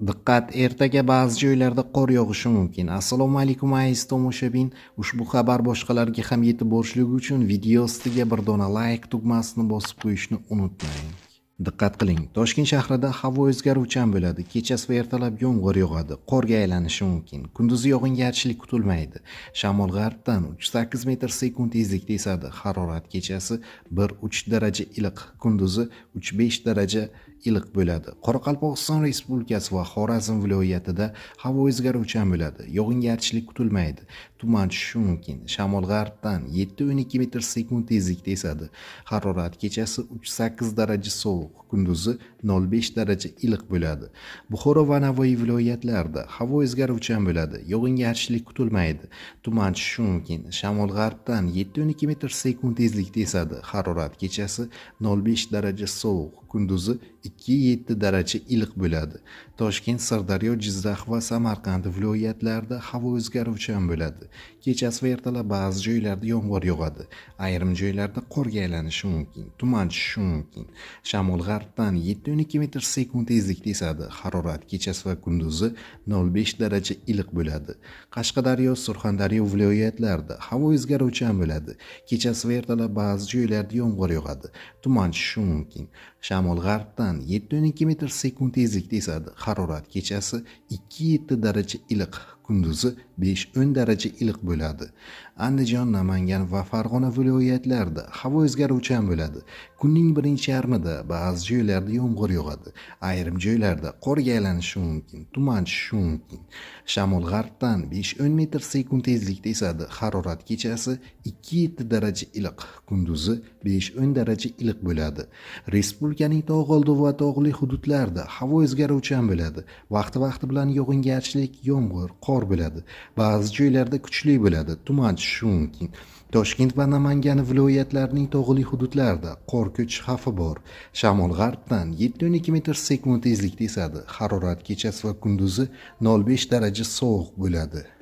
Diqqat, ertaga ba'zi joylarda qor yog'ishi mumkin. Assalomu alaykum, aziz tomoshabin. Ushbu xabar boshqalarga ham yetib borishligi uchun video ostiga bir dona like tugmasini bosib qo'yishni unutmang. Diqqat qiling, Toshkent shahrida havo o'zgaruvchan bo'ladi. Kechasi va ertalab yomg'ir yog'adi, qorga aylanishi mumkin. Kunduzi yog'ingarchilik kutilmaydi. Shamol g'arbdan 3-8 metr sekund tezlikda esadi. Harorat kechasi 1-3 daraja iliq, kunduzi 3-5 daraja iliq bo'ladi. Qoraqalpog'iston Respublikasi va Xorazm viloyatida havo o'zgaruvchan bo'ladi. Yog'ingarchilik kutilmaydi. Tuman tushishi mumkin. Shamol g'arbdan 7-12 metr sekund tezlikda esadi. Harorat kechasi 3-8 daraja sovuq, kunduzi 0-5 daraja iliq bo'ladi. Buxoro va Navoiy viloyatlarida havo o'zgaruvchan bo'ladi. Yog'ingarchilik kutilmaydi. Tuman tushishi mumkin. Shamol g'arbdan 7-12 metr sekund tezlikda esadi. Harorat kechasi 0-5 daraja sovuq, kunduzi 2-7 daraja iliq bo'ladi. Toshkent, Sirdaryo, Jizzax va Samarqand viloyatlarida havo o'zgaruvchan bo'ladi. Kechasi va ertalab ba'zi joylarda yomg'ir yog'adi. Ayrim joylarda qorga aylanishi mumkin. Tuman tushishi mumkin. Shamol g'arbdan 7-12 metr sekund tezlikda esadi. Harorat kechasi va kunduzi 0-5 daraja iliq bo'ladi. Qashqadaryo, Surxondaryo viloyatlarida havo o'zgaruvchan bo'ladi. Kechasi va ertalab ba'zi joylarda yomg'ir yog'adi. Tuman tushishi mumkin. Shamol g'arbdan 7-12 metr sekund tezlikda esadi. Harorat kechasi 2-7 daraja iliq, kunduzi 5-10 daraja iliq bo'ladi. Andijon, Namangan va Farg'ona viloyatlarida havo o'zgaruvchan bo'ladi. Kunning birinchi yarmida ba'zi joylarda yomg'ir yog'adi. Ayrim joylarda qorga aylanishi mumkin, tuman tushishi mumkin. Shamol g'arbdan 5-10 metr sekund tezlikda esadi. Harorat kechasi 2-7 daraja iliq, kunduzi 5-10 daraja iliq bo'ladi. Respublikaning tog' oldi va tog'li hududlarida havo o'zgaruvchan bo'ladi. Vaqti-vaqti bilan yog'ingarchilik, yomg'ir, qor bo'ladi. Ba'zi joylarda kuchli bo'ladi, tuman tushishi mumkin. Toshkent va Namangan viloyatlarining tog'li hududlarida qor ko'chish xavfi bor. Shamol g'arbdan 7-12 metr sekund tezlikda esadi. Harorat kechasi va kunduzi 0-5 daraja sovuq bo'ladi.